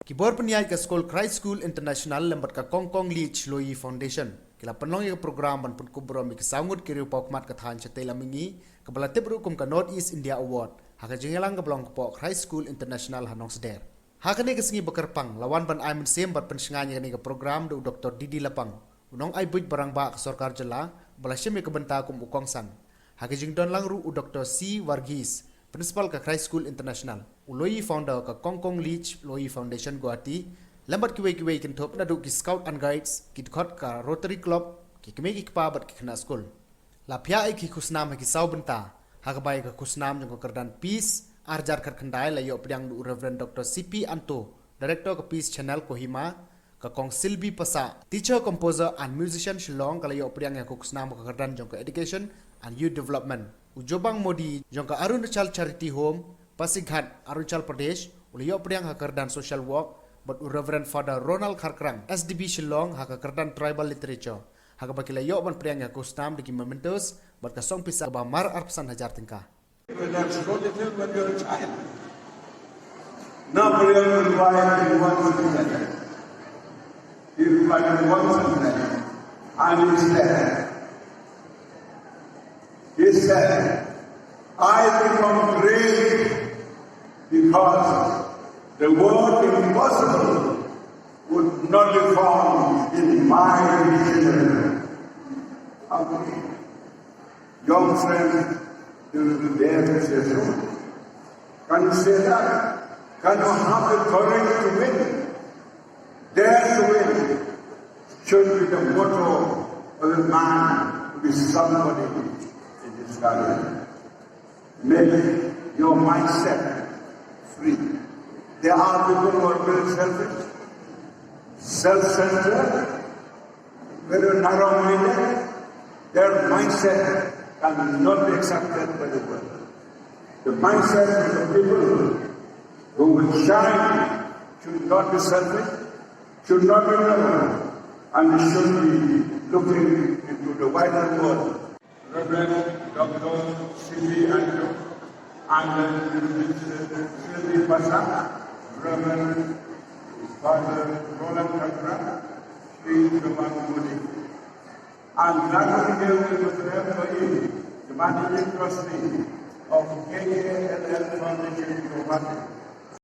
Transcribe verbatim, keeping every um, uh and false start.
Ki bor pynïaid ka skul Christ School International lem bad ka Kongkong Leech Loyi Foundation ki la pynlong ïa ka program ban pynkup burom ïa ki saw ngut ki riewpawkhmat ka thaiñ shatei la mihngi, kaba la tip ruh kum ka North East India Award, ha ka jingïalang kaba long hapoh Christ School International ha Nongsder. Ha kane ka sngi ba kyrpang la wan ban ai mynsiem bad pynshngaiñ ïa kane ka program da u Doktor D D Lapang, u nongai buit ba rangbah ka sorkar jylla, ba la shim ïa ka bynta kum u kongsan. Ha ka jingdon lang ruh u Doktor C Varghese, Principal ka Christ School International, u Loyi Founder ka Kongkong Leech Loyi Foundation Guwahati, lem bad kiwei kiwei kynthup naduh ki Scout and Guides, ki dkhot ka Rotary Club, ki kmie ki kpa bad ki khynnah skul. La phiah ïa ki khusnam ha ki saw bynta, ha kaba ïa ka khusnam jong ka kyrdan Peace ar hajar khatkhyndai la ïoh pdiang da u Reverend Doktor C P Anto, Director ka Peace Channel Kohima, ka Kong Silby Passah, Teacher, Composer and Musician Shillong, ka la ïoh pdiang ïa ka khusnam ha ka kyrdan jong ka Education and Youth Development. U Jobang Modi jong ka Arunachal Charity Home, Pasighat, Arunachal Pradesh, u la ïoh pdiang ha ka kyrdan Social Work, bad u Reverend Father Ronald Kharkrang, S D B Shillong, ha ka kyrdan Tribal Literature, ha kaba ki la ïoh ban pdiang ïa ka khusnam da ki mementos bad ka song pisa kaba mar arphew san hajar tyngka. When I'm so little, when you're a child. Napoleon replied in one sentence. He replied in one sentence. And he said, he said, "I become great because the word impossible would not be found in my dictionary." How great. Young friends, you will be dare to say so. Can you say that? Can you have the courage to win? Dare to win should be the motto of a man to be somebody in his career. Make your mindset free. There are people who are very selfish, self-centered, very narrow-minded. Their mindset cannot be accepted by the world. The mindset of the people who will shine should not be selfish, should not be narrow, and should be looking into the wider world. Reverend Doctor C P Anto, and then Mister Silby Passah, Reverend Father Roland Kharkrang, Shri Jobang Modi. And Doctor Miguel Miguel Miguel, the managing trustee of K K L L Foundation Guwahati.